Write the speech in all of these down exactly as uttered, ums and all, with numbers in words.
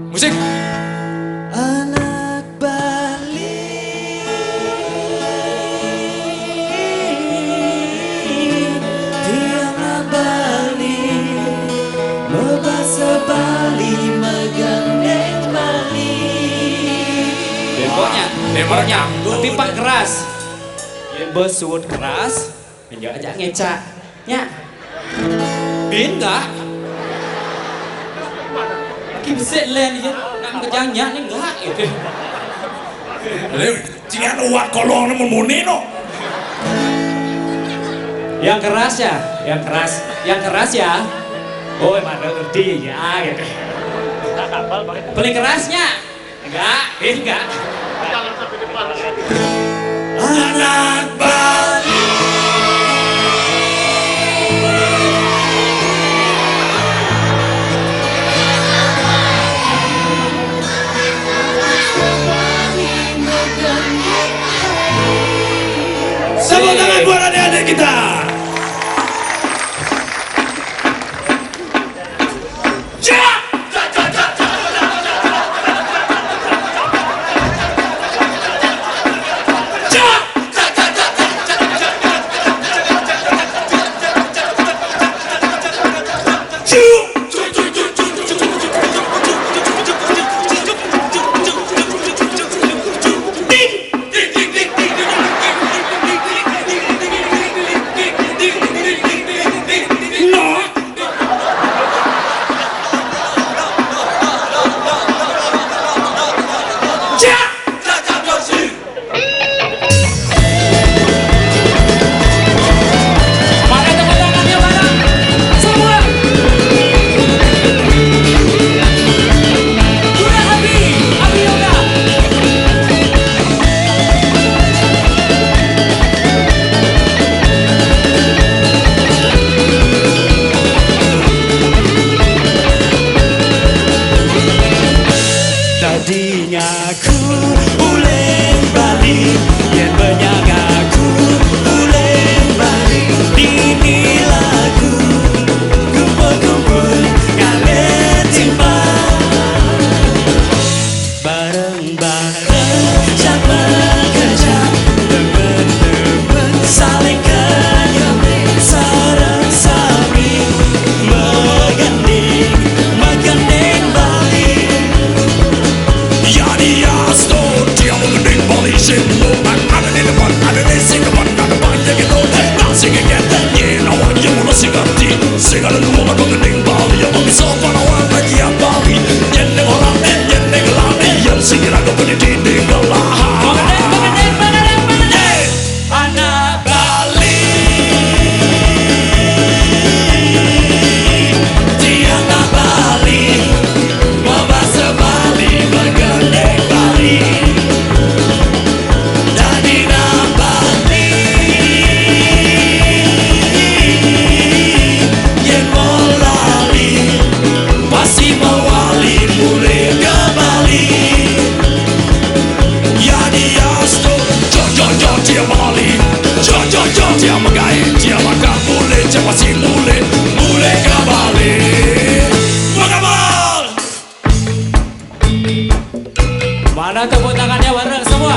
Musik. Anak Bali, tiang Bali, bebasa Bali, magandeng Bali. Pokoknya, pokoknya, tapi pak keras. Ya, bos suut keras. Yo aja ngecak. Nya. Bin enggak? Ki besik len ya. Nak mengejar nya ni enggak gitu. Lha, jangan uat kolong ni memuni no. Yang keras ya, yang keras, yang keras ya. Oh, mana ngerti ya gitu. Paling kerasnya. Enggak, eh, enggak. Anak Bali. Tepuk tangan buat adik-adik kita. Tadi ngaku uleng Bali, yen banyak ngaku uleng Bali. Nini lagu kumpul-kumpul ngalir timbang. Bareng-bareng sama kerja, teman-teman saling kenyang, sarang sami magandeng, magandeng Bali. Yani asto, dia magandeng Bali, sing lupa, ada di depan, ada di sing depan, ada banyak itu, nasi keketen, yen awak yang mula sing ganti, sing ada dua magandeng Bali, yang bisa para orang lagi yang Bali, yen orang, yen orang, yen sing kira kau punya dinding gelah. Anak Bali, tiang Bali, babasa Bali, bagandeng Bali. Dadi nang Bali, yen mau lali, pasti mawali mulih ke Bali. Ya diastu, jo jo jo dia Bali, jo jo jo dia megai, dia makan mulih, dia pasti mulih, mulih ke Bali. Makabal. Mana tepuk tangannya bareng semua?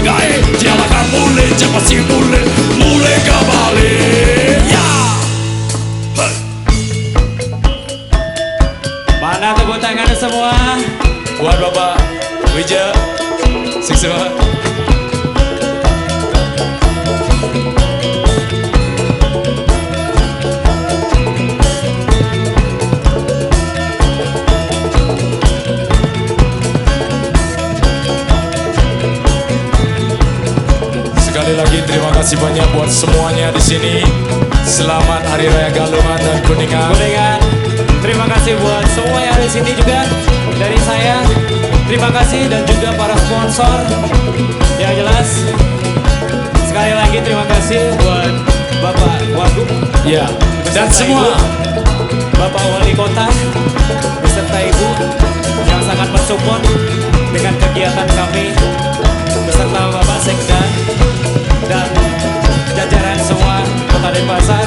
Gae, dia lah ka mule, cepat si mule, mule ka bale. Ya. Mana tepuk tangannya semua? Buat Bapak Wija, sukses Bapak. Sekali lagi terima kasih banyak buat semuanya di sini. Selamat Hari Raya Galungan dan Kuningan. Kuningan. Terima kasih buat semuanya di sini juga dari saya. Terima kasih dan juga para sponsor. Yang jelas, sekali lagi terima kasih buat Bapak Wagub. Ya, dan semua. Bapak Wali Kota beserta Ibu yang sangat mensupport dengan kegiatan kami beserta Bapak Sekda dan jajaran semua Kota Denpasar.